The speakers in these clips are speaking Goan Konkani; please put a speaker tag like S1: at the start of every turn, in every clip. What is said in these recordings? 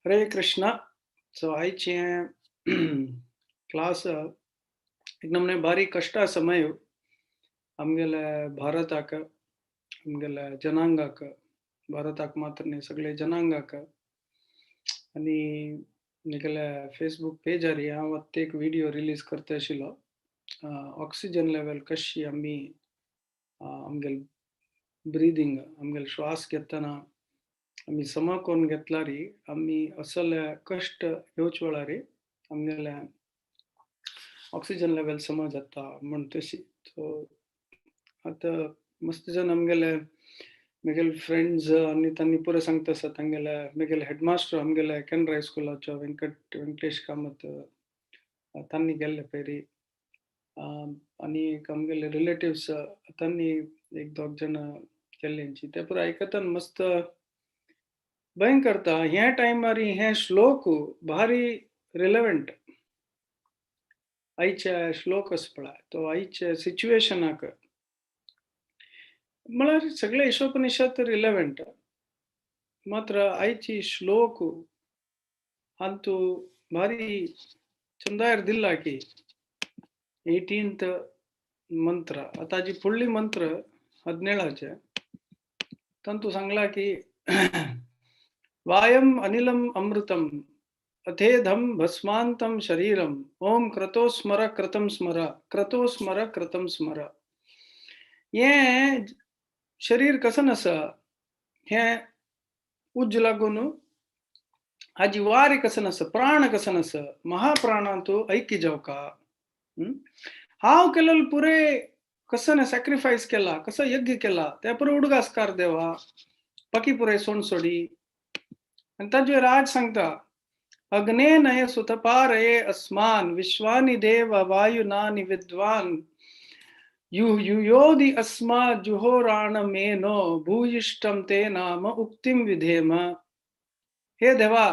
S1: हरे कृष्णा। सो आयचे क्लास एक नमूने भारी कष्ट समय आमगेले भारताक, आमगेले जनांगाक, भारताक मात्र न्ही सगळे जनांगाक। आनी म्हगेले फेसबूक पेजार हांव आत्तां एक व्हिडियो रिलीज करता आशिल्लो, ऑक्सिजन लेवल कशी आमी आमगेले ब्रिदींग, आमगेले श्वास घेतना आमी सम करून घेतल्यार आमी असले कश्ट येवचे वेळार आमगेले ऑक्सिजन लेवल सम जाता म्हण तशी। सो आतां मस्त जन आमगेले म्हगेले फ्रेंड्स आनी तांणी पुरो सांगता आसा, तांगेले म्हगेले हेडमास्टर आमगेले केनरा हायस्कुलाचो वेंकटेश कामत तांणी गेल्ले पयरी, आनी एक आमगेले रिलेटिव्स तांणी एक दोग जाणां केल्ले, ते पुरो आयकतना मस्त भयंकर। ह्या टायमार हे श्लोक भारी रिलेवेंट आयचे श्लोक आसा पळय, तो आयच्या सिच्युएशनाक म्हळ्यार सगळे ईशोपनिषद रिलेवेंट, मात्र आयची श्लोक हातूं भारी चंदायर दिला की 18th मंत्र, आतां ताजी फुडली मंत्र 17 तातूंत सांगला की वायम अनिलम अमृतम अथेधम भस्मांतम शरीरम ओम क्रतो स्मर क्रतम स्मर क्रतो स्मर क्रतम स्मर। हें शरीर कसन आसा, हें उज्ज लागून हाजी वारी कसन आसा, प्राण कसन आसा, महाप्राणांतु ऐक्य जावका। हांव केलेलो पुरे कसन सॅक्रिफायस केला, कसो यज्ञ केला ते पुरो उडगासकार देवा पकी पुरे सोणसोडी। आनी ताजेर राज सांगता अग्ने नय सुतपारये अस्मान विश्वानि देव वायुनानि विद्वान यु युयोधि अस्मा जुहोराण मेनो भूयिष्ठम ते नाम उक्तिम विधेम। हे देवा,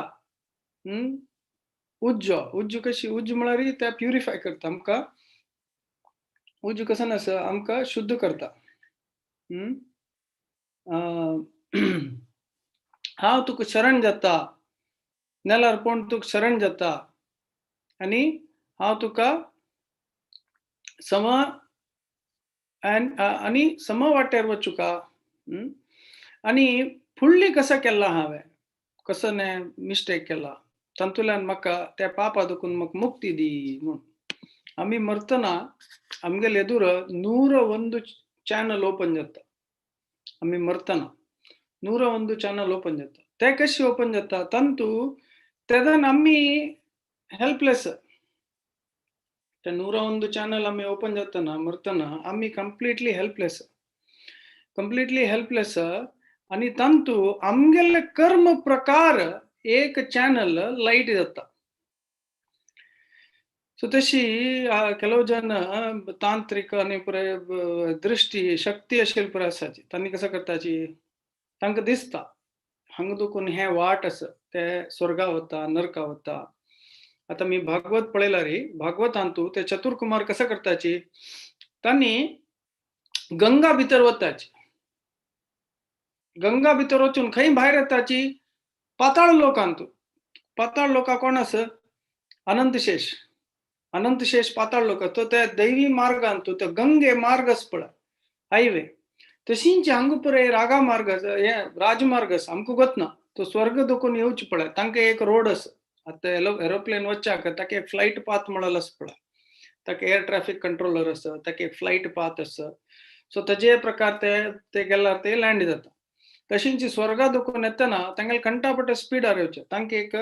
S1: उज्ज उज्ज कशी, उज्ज म्हळ्यार ते प्युरिफाय करता आमकां, उज्ज कसो आसा आमकां शुद्ध करता। हांव तुका शरण जाता, नेल्यार कोण तुका शरण जाता आनी हांव तुका सम आनी सम वाटेर वचुका। आनी फुडली कसो केला हांवें, कसो न्ही मिस्टेक केला तातूंतल्यान म्हाका त्या पापा दुखून म्हाका मुक्ती दी म्हूण। आमी मरतना आमगेले एदूर 101 चॅनल ओपन जाता, आमी मरतना 101 चॅनल ओपन जाता। ते कशें ओपन जाता तातूंत तेन्ना आमी हेल्पलेस, ते 101 चॅनल आमी ओपन जातना मरतना आमी कंप्लिटली हेल्पलेस, कंप्लिटली हेल्पलेस। आनी तातूंत आमगेले कर्म प्रकार एक चॅनल लायट जाता। सो तशी ಕೆಲವು जन तांत्रिक आनी पुराय दृश्टी शक्ती आशिल्ली पुराय आसाची, तांणी कसो करताची तांकां दिसता हांगा दुखून हें वाट आसा, ते स्वर्गा वता नरका वता। आतां मी भागवत पळयला रे, भागवतांतू ते चतुरकुमार कसो करताची तांणी गंगा भितर वताची, गंगा भितर वचून खंय भायर येताची पाताळ लोकांतू। पाताळ लोका कोण आसा, अनंतशेष, अनंतशेष पाताळ लोक, तो त्या दैवी मार्गांतू तो गंगे मार्ग आसा पळय हायवे, तशींच हांगा पुराय रागा मार्ग आसा, हे राजमार्ग आसा, आमकां गोत ना, तो स्वर्ग दोकून येवचे पळय तांकां एक रोड आसा। आतां एरोप्लेन वच्चाक ताका एक फ्लायट पाथ म्हणलेलो आसा पळय, ताका एअर ट्रॅफिक कंट्रोलर आसा, ताका एक फ्लायट पाथ आसा, सो ताजे प्रकार ते ते गेल्यार ते लँड जाता। तशींच स्वर्गा दोकून येतना तांगेले कंटापट स्पिडार येवचें, तांकां एक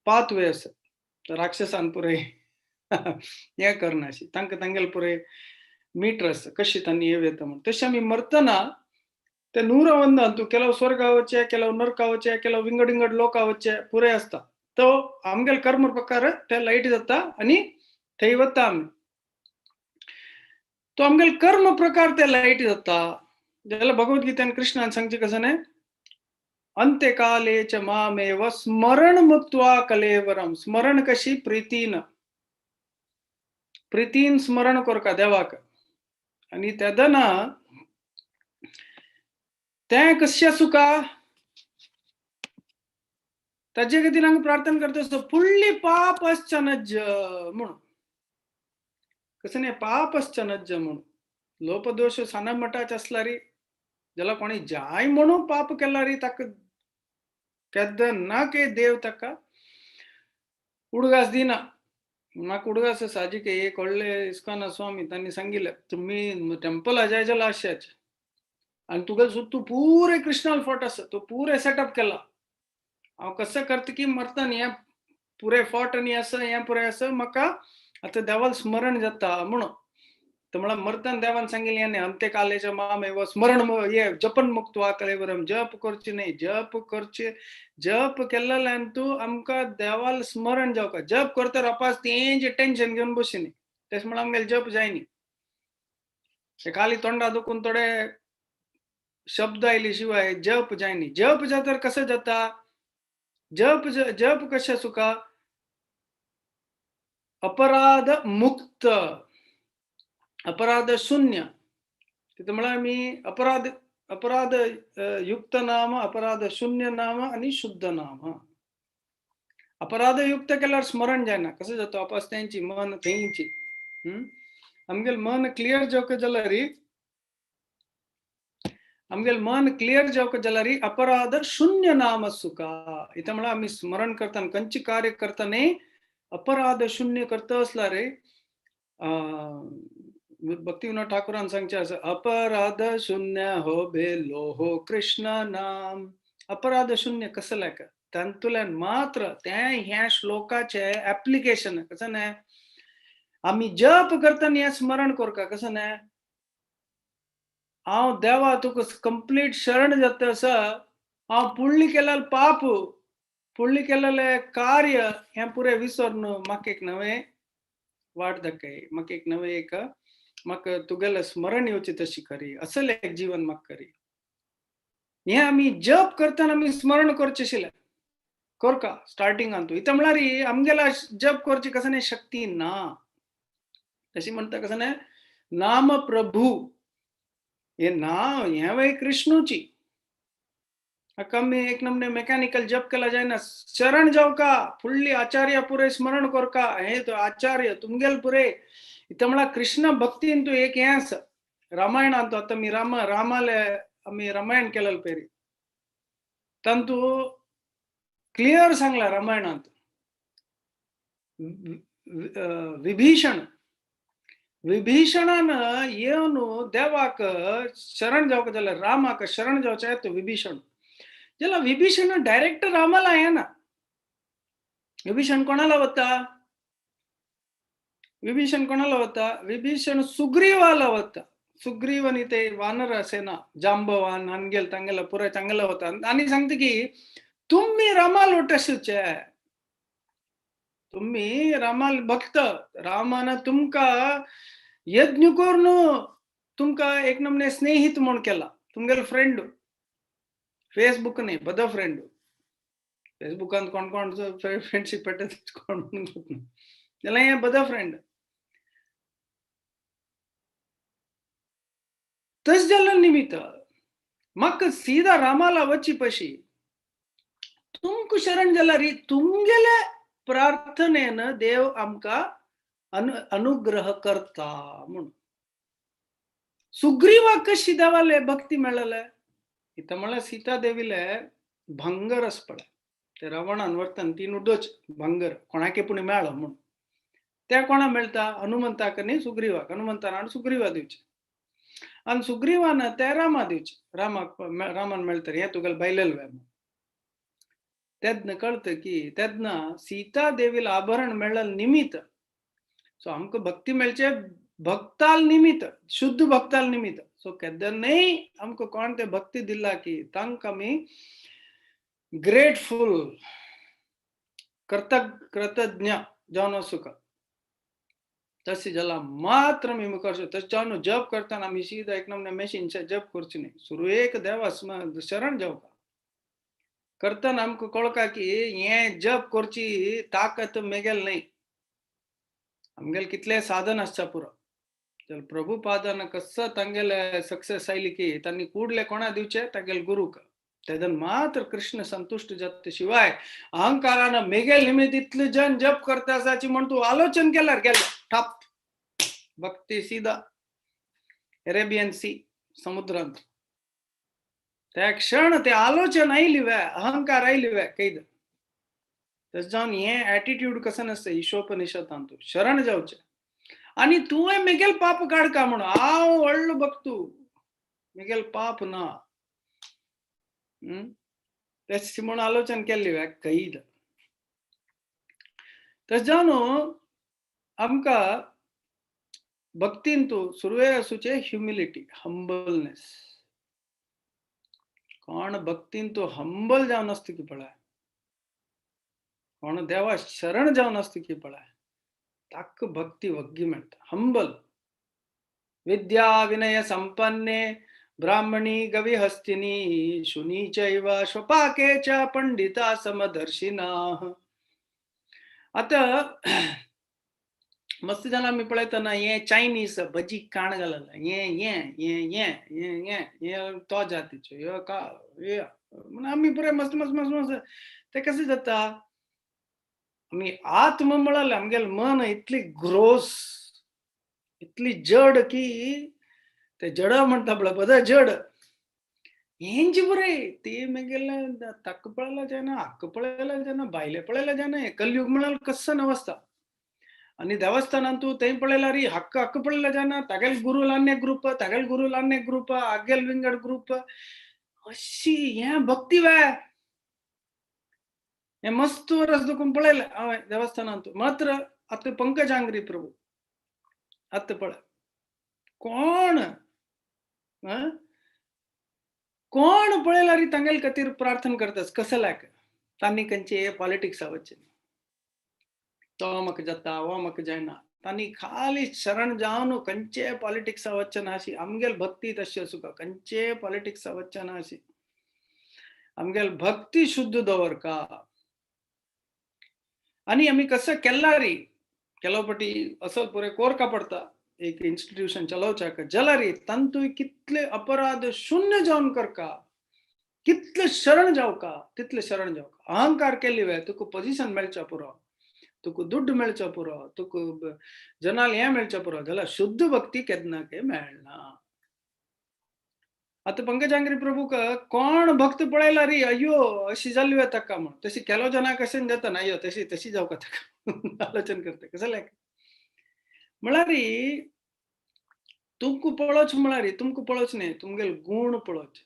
S1: पाथ वे आसा, राक्षसान पुराय हें करना अशी तांकां तांगेले पुराय मीटर आसा कशी तांणी येव येता म्हूण। तशें आमी मरतना ते 101 ಕೆಲವು स्वर्गा वचचे, ಕೆಲವು नरका वचचे, ಕೆಲವು विंगड विंगड लोका वचचे पुराय आसता। तो आमगेले कर्म प्रकार ते लायट जाता आनी थंय वता आमी, तो आमगेले कर्म प्रकार ते लायट जाता। जाल्यार भगवद्गीतेन कृष्णान सांगचें कसो न्ही, अंत्यकाले च मामेव स्मरण मुक्त्वा कलेवरम। स्मरण कशी, प्रितीन, प्रितीन स्मरण करका देवाक। आनी तेदना तें कशें आसूका, ताजे खातीर हांगा प्रार्थना करता आसता फुडली पापश्चनज्ज म्हणून. कसं नाही पापश्चनज्ज म्हणून लोपदोश साना मठाच असला रे ज्याला कोणी जाय म्हणून पाप केला रे ताका केन्ना के देव ताका उडगास दिना. म्हाका उडगास साजिक एक व्हडले इस्कॉन स्वामी तांणी सांगिल्लें तुमी टेम्पल अजायजाला आशाच आनी तुगेलो सुद्दां तूं पुरे कृष्णाल फोट आसा तूं पुरे सेटअप केला. हांव कसं करता की मरता न्ही हें पुरे फोट आनी आसा हें पुरे आसा म्हाका आतां देवाल स्मरण जाता म्हणून. तर म्हळ्यार मरतना देवान सांगिल्लें न्ही अंत्य कालेच्या मामेव स्मरण हे जपन मुक्त कळेबरम जप करचे न्ही जप करचे जप केल्ल्यान तूं आमकां देवाल स्मरण जावका. जप करता रावपास तेंचे टेन्शन घेवन बसची न्ही तेश म्हळ्यार आमगेले जप जायनी. ते खाली तोंडा दुखून थोडे शब्द आयले शिवाय जप जायनी. जप जाता कसं जाता जप जप कशें सुका अपराध मुक्त अपराध शून्य. तिथं म्हळ्यार आमी अपराध अपराध युक्त नाम अपराध शून्य नाम आनी शुद्ध नाम. अपराध युक्त केल्यार स्मरण जायना कसं जाता वापस तेंची मन थंयची आमगेले मन क्लियर जावंक जाल्यार आमगेले मन क्लियर जावंक जाल्यार अपराध शून्य नाम सुका. इथं म्हळ्यार आमी स्मरण करतना खंयचे कार्य करतना अपराध शून्य करता आसल्यार रे भक्तिविनोद ठाकुरान सांगचें आसा अपराध शून्य हो बेलो हो कृष्ण नाम. अपराध शून्य कसं लायक तातूंतल्यान मात्र तें ह्या श्लोकाचें एप्लिकेशन कसं न्हय आमी जप करतना हें स्मरण करका कसं न्हय हांव देवा तुका कंप्लीट शरण जाता आसा हांव पुळ्ळी केलेलें पाप पुळ्ळी केलेलें कार्य हें पुरें विसरून म्हाका एक नवें वाट दाखय म्हाका एक नवें एक म्हाका तुगेलें स्मरण येवचें तशी करी असलें एक जीवन म्हाका करी. हें आमी जप करतना आमी स्मरण करचें आशिल्लें करका स्टार्टिंगान तूं इतलें म्हळ्यार आमगेल्या जप करची कसं न्ही शक्ती ना. तशी म्हणटा कसं न्ही नाम प्रभू हे नाव हें वय कृष्णूची. हाका आमी एक नमने मेकॅनिकल जप केला जायना. शरण जावका फुडली आचार्य पुरे स्मरण करका हे तो आचार्य तुमगेल पुरे. इतलें म्हळ्यार कृष्ण भक्तीन तूं एक हें आसा रामायणांत आतां आमी राम रामाले आमी रामायण केलेलें पळय तातूंत क्लियर सांगला रामायणांत विभीषण विभीषणान येवन देवाक शरण जावंक जाल्यार रामाक शरण जावचें तो विभीषण जाल्यार विभीषण डायरेक्ट रामाला येना. विभीषण कोणाला वता विभीषण कोणाला वता विभीषण सुग्रीवाला वता. सुग्रीव आनी ते वानर सेना जांबवान हांगेल तांगेला पुराय तांगेला वता आनी सांगता की तुम्ही रामाल वटसूचे तुम्ही रामाल भक्त रामान तुमकां यज्ञ करून तुमकां एक नमने स्नेहित म्हूण केला तुमगेलो फ्रेंड. फेसबूक न्ही बदो फ्रेंड फेसबुकान कोण कोण फ्रेंडशीप पेटत कोण जाल्यार हें बदो फ्रेंड. तशें जाल्ल्या निमित्त म्हाका सीधा रामाला वची पशी तुमकां शरण जाल्यार तुमगेले प्रार्थनेन देव आमकां अनुग्रह करता म्हणून. सुग्रीवाक कशी देवाले भक्ती मेळ्ळले इथं म्हळ्यार सीता देवीले भांगर आसा पळय ते रावणान व्हरतना तीन उडोच भांगर कोणाके पूण मेळ्ळो म्हणून. ते कोणा मेळटा हनुमंताक न्ही सुग्रीवाक. हनुमंतान हाडून सुग्रीवा दिवचे आनी सुग्रीवान ते रामा दिवचे रामाक रामान मेळटा हें तुगेलें बायलेलें व्हय म्हणून. तेन्ना कळटा की तेन्ना सीता देवीला आभरण मेळ्ळें निमित्त सो आमकां भक्ती मेळचे भक्ताल निमित्त शुद्ध भक्ताल निमित्त. सो केन्नाय आमकां कोण ते भक्ती दिला की तांकां आमी ग्रेटफूल कृतज्ञ जावन वचूंक. तशें जाल्यार मात्र आमी मुखार तशें जावन जप करतना आमी सीधा एक नमने मशीनचे जप करचें न्ही सुरवेक देवा शरण जावका करतना आमकां कळका की हें जप करची ताकत मेगेल न्हय आमगेले कितले साधन आसता पुरो. जाल्यार प्रभुपादान कसो तांगेले सक्सेस आयली की तांणी कुडले कोणा दिवचे तांगेले गुरूक. तेदन मात्र कृष्ण संतुष्ट जाता. शिवाय अहंकारान मेगेल निमित्त इतले जन जप करता आसाची म्हण तूं आलोचन केल्यार गेले ठप भक्ती सीधा अरेबियन सी समुद्रांत. त्या क्षण ते आलोचन आयली वे, अहंकार आयली वे कैद. तशें जावन हें एटिट्यूड कसं नासता ईशोपनिषदांत शरण जावचें आनी तुवें मेगेल पाप काडका म्हणून हांव व्हडलो भक्तू मेगेल पाप ना. तशें म्हूण आलोचन केल्ली वे कैद. तशें जावन आमकां भक्तीन तूं सुरवे आसूचे ह्युमिलिटी, हंबलनेस. कोण भक्तीन तूं हंबल जावन आसता की पळय, कोण देवा शरण जावन आसता की पळय, ताका भक्ती वग्गी मेळटा. हंबल विद्या विनय संपन्ने ब्राह्मणी गविहस्तिनी शुनी चैव स्वपाके च पंडिता समदर्शिनाः. आतां मस्त जाणां आमी पळयतना हें चायनीज भजी काण घालला, हें हें हें हें हें हें हें तो जातीचो ह्यो का म्हणून आमी पुराय मस्त मस्त मस्त मस्त. तें कशें जाता, आमी आत्म म्हळ्यार आमगेलें मन इतली ग्रोस इतली जड की ते जड म्हणटा पळय बरें जड हेंची बरें ते मागीर ताका पळयला जायना, हाका पळयला जायना, बायले पळयला जायना. कलयुग म्हळ्यार कसन अवस्था. आनी देवस्थानान तूं थंय पळयल्यार हक्क हक्क पळयला जायना, तागेल गुरू आनी एक ग्रुप, तागेल गुरू आनी एक ग्रुप, हागेल विंगड ग्रुप. अशी हें भक्ती वे हें मस्त वरस दुखून पळयलें हांवें देवस्थानांत. मात्र आतां पंकजांगरी प्रभू आतां पळय कोण कोण पळयल्यार तांगेले खातीर प्रार्थना करतात. कसल्याक तांणी खंयचे पॉलिटिक्सा वचचें, तो म्हाका जाता हो म्हाका जायना, तांणी खाली शरण जावन खंयचे पॉलिटिक्सा वचचें ना अशी आमगेल भक्ती तशी आसूं, खंयचे पॉलिटिक्सा वचचें ना अशी आमगेल भक्ती शुद्ध दवरका. आनी आमी कसं केल्लारी ಕೆಲವು पटी असो पुरे कोरका पडता एक इन्स्टिट्यूशन चलोवच्याक जाल्यार तांतूय कितले अपराध शून्य जावन करका, कितले शरण जावका तितले शरण जावका. अहंकार केल्ली वे तुका पोजिशन मेळच्या पुरो, तुका दुड्ड मेळचो पुरो, तुका जनाल हें मेळचो पुरो, जाल्यार शुद्ध भक्ती केन्ना के मेळना. आतां पंकजांगरी प्रभूक कोण भक्त पळयला री अय्यो अशी जाल्ली वे ताका म्हण, तशी केलो जना कशें जाता ना अय्यो तशी तशी जावका ताका आलोचन करता. कसलें म्हळ्यार तुमकां पळोवच म्हळ्यार तुमकां पळोवच न्ही, तुमगेले गूण पळोवचे.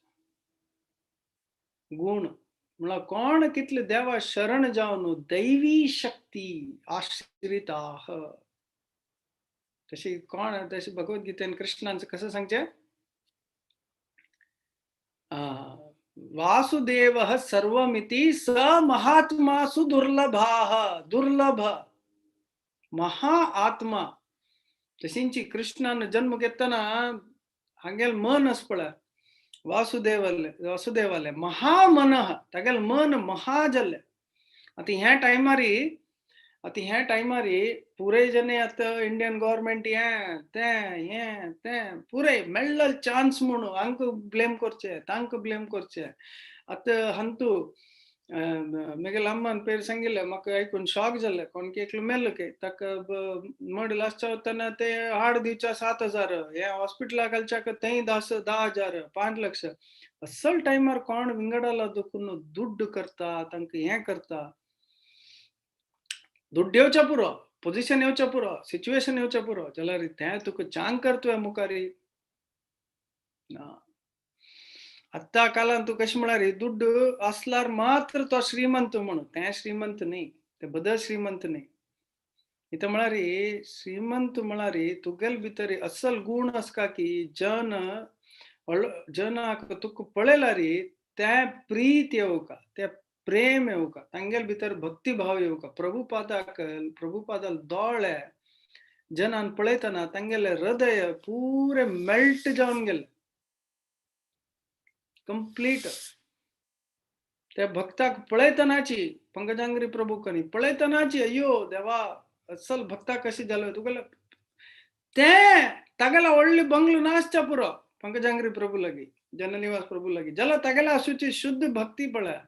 S1: गूण म्हळ्यार कोण कितले देवा शरण जावन दैवी शक्ती आश्रिताः. तशी कोण तशी भगवद्गीतेन कृष्णान कसं सांगचें, वासुदेवः सर्वमिति स महात्मासु दुर्लभाः. दुर्लभ महा आत्मा. तशींची कृष्णान जन्म घेतना हांगेल मन आसा पळय वासुदेवाले, वासुदेवाले महामनः, तागेल मन महा जाल्लें. आतां ह्या टायमारी, आतां ह्या टायमारी पुराय जने आतां इंडियन गव्हर्मेंट हें तें हें तें पुराय मेळ्ळो चान्स म्हणून हांकां ब्लेम करचें तांकां ब्लेम करचें. आतां हांतू मेगेले अम्मान पयर सांगिल्लें म्हाका आयकून शॉक जालें. कोण की एकलो मेलो की ताका मड लासच्या वतना ते हाड दिवच्या 7,000, हें हॉस्पिटलाक घालच्याक थंय 10,000, 5 लक्ष. असल टायमार कोण विंगडाला दुखून दुड्ड करता तांकां हें करता. दुड्ड येवच्या पुरो, पोजिशन येवच्या पुरो, सिच्युएशन येवच्या पुरो, जाल्यार तें तुका चांग करतोय मुखारी ना. आत्तां कालान तूं कशें म्हळ्यार दुड्ड आसल्यार मात्र तो श्रीमंत म्हणून, तें श्रीमंत न्ही, तें बदल श्रीमंत न्ही. इथं म्हळ्यार श्रीमंत म्हळ्यार तुगेले भितर असल गूण आसका की जन जनाक तुका पळयल्यार तें प्रीत येवका, तें प्रेम येवका, तांगेले भितर भक्तिभाव येवका. प्रभुपादाक प्रभुपादाल दोळे जनान पळयतना तांगेले हृदय पुरे मेल्ट जावन गेले कंप्लीट. त्या भक्ताक पळयतनाची पंकजांगरी प्रभू कनी पळयतनाची अय्यो देवा असल भक्ता कशी जालो तुगेले ते तागेला व्हडले बंगलो नासच्या पुरो पंकजांगरी प्रभू लागी. जननिवास प्रभू लागी जाल्यार तागेले आसूची शुद्ध भक्ती पळय.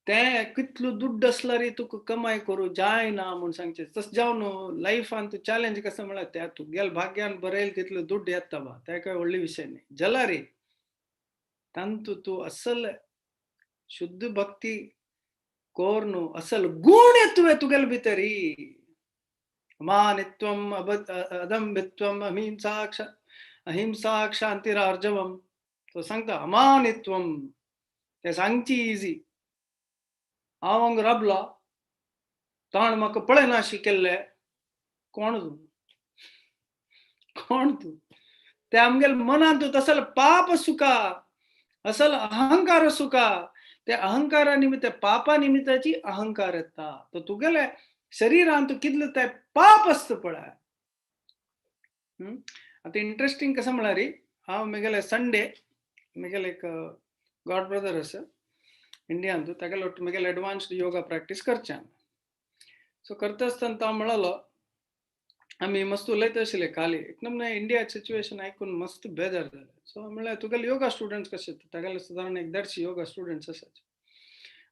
S1: ते कितलो दुड्ड आसल्यार तुका कमाय करूं जायना म्हूण सांगचें. तशें जावन न्हू लायफान तूं चॅलेंज कसो म्हळ्यार त्या तुगेल्या भाग्यान बरयल तितलो दुड्ड येता बा, तें काय व्हडली विशय न्ही. जाल्यार तांतू तूं असल शुद्ध भक्ती कोर न्हू, असल गूण येतुवे तुगेले भितरी. मानित्वम अदम्बित्वम अहिंसा क्षांतिरार्जवम. तो सांगता अमानित्वम, ते सांगची इजी. हांव हांगा राबलो ताण म्हाका पळयनाशी केल्ले, कोण तूं, कोण तूं? ते आमगेले मनांत तसल पाप सुका, असल अहंकार सुका, ते अहंकारा निमित्त पापा निमित्ताची अहंकार येता. तो तुगेले शरीरांत कितले ते पाप आसता पळय. आतां इंट्रस्टिंग कसं म्हळ्यार हांव म्हगेले संडे म्हगेले एक गॉड ब्रदर आसा इंडियांत, तागेलो म्हगेले एडवान्स्ड योगा प्रॅक्टीस करचें. सो करता आसतना तो म्हणालो, आमी मस्त उलयता आशिल्ले खाली, एकदम इंडिया सिच्युएशन आयकून मस्त बेजार जाले. सो म्हळ्यार तुगेले योगा स्टुडंट्स कशे, तागेले सादारण एक 150 योगा स्टुडंट्स आसात.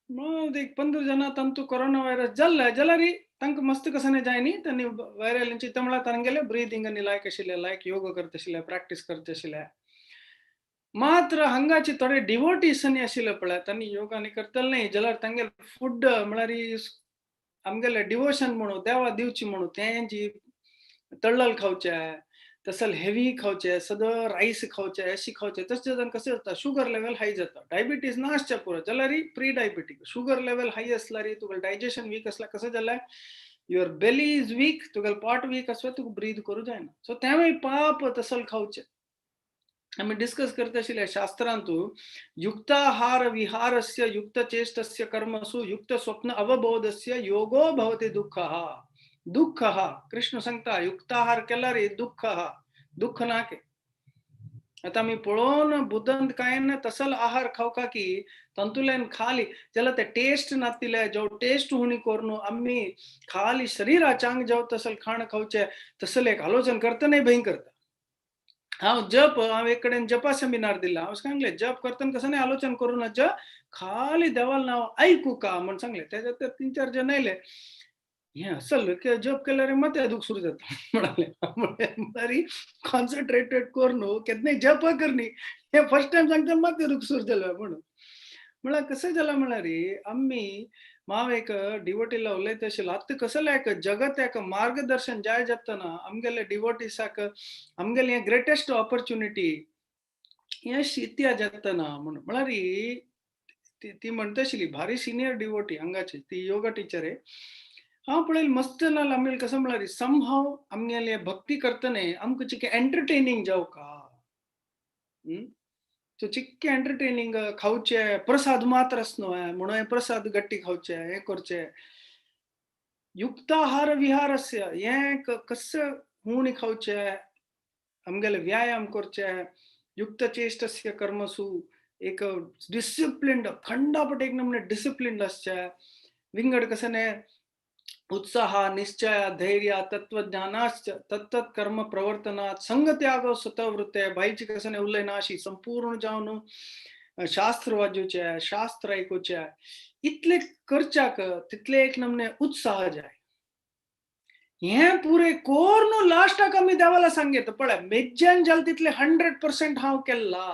S1: मग एक 15 जाणां तांतू कोरोना व्हायरस जाल्ले जाल्यार तांकां मस्त कसं जाय न्ही, तांणी व्हायरल चिंता म्हळ्यार तांगेले ब्रिदींग आनी लायक आशिल्ले, लायक योगा करता आशिल्ले, प्रॅक्टीस करता आशिल्ले. मात्र हांगाचे थोडे डिवोटीस आनी आशिल्ले पळय, तांणी योगा आनी करतले न्ही जाल्यार तांगेले फूड म्हळ्यार आमगेले डिवोशन म्हणून देवा दिवची म्हणून तेंची तळ्ळल खावचे, तसल हेवी खावचे, सदां रायस खावचे, अशी खावचे. तशें जावन कशें जाता, शुगर लेवल हाय जाता. डायबिटीज ना आसच्या पुरो जाल्यार pre diabetic sugar level high आसल्यार तुगेलें डायजेशन वीक आसल्यार कसं जाल्यार your belly is weak, तुगेलें पोट वीक आसल्यार तुका ब्रीद करूं जायना. सो तेंवूय पाप तसल खावचे. आमी डिस्कस करता आशिल्ले शास्त्रांतू युक्ताहार विहारस्य युक्तचेष्टस्य कर्मसु युक्त स्वप्न अवबोधस्य योगो भवति दुःखः. दुःखः कृष्ण सांगता युक्ताहार केल्यार दुःखः, दुःख ना के. आतां आमी पळोवन बुदंत कांय ना तसल आहार खावका की तंतुल्यान खाली जाल्यार ते टेस्ट नातिले, जो टेस्ट हुणी करून आमी खाली शरीराचांग जाव तसल खाण खावचे, तसल एक आलोचन करता न्ही भयंकर करता. हांव जप, हांव एक कडेन जपा सेमिनार दिला, हांव सांगलें जप करतना कसं नाही आलोचन करू नज, खाली देवाल नांव आयकू का म्हण सांगलें. तेज्या ते 3-4 जण आयले, हें असल जप केल्यार मात्या दूख सुरू जाता म्हणाले. म्हळ्यार कॉन्सन्ट्रेटेड करून केन्नाय जप करनी, हें फर्स्ट टायम सांगता मात्या दूख सुरू जालें म्हणून. म्हळ्यार कशें जालां म्हळ्यार आमी हांव एक डिवोटीला उलयता आशिल्लो, आतां कसलें एक जगत एक मार्गदर्शन जाय जातना आमगेले डिवोटीसाक आमगेले हें ग्रेटेस्ट ऑपॉर्च्युनिटी हें शित्या जातना म्हणून. म्हळ्यार ती म्हणटा आशिल्ली भारी सिनियर डिवोटी हांगाची, ती योगा टिचर आहे. हांव पळयलें मस्त ना आमगेलें कसं म्हळ्यार समहाव आमगेले भक्ती करतने आमकां चिके एंटरटेनिंग जावका, तो चिक्के एंटरटेनिंग खावचे, प्रसाद मात्र आसनो म्हणून हे प्रसाद गट्टी खावचे, हें करचे. युक्ताहार विहारस्य हें कसं हुणी खावचे, आमगेले व्यायाम करचे, युक्तचेष्टस्य कर्मसु एक डिसिप्लिन्ड खंडापट एक नमूने डिसिप्लिन्ड आसचे, विंगड कसं उत्साह निश्चय धैर्य तत्वज्ञानाश्च तत्तत् कर्म प्रवर्तनात् संगत्याग स्वतःवृत्ते भाईची कसं उलयना अशी संपूर्ण जावन शास्त्र वाजूचे, शास्त्र आयकुचे, इतले करच्याक तितले एक नमूने उत्साह जाय. हें पुरे कोर्न लास्टाक आमी देवाला सांगेत पळय मेज्जान जाल तितले 100% हांव केल्ला,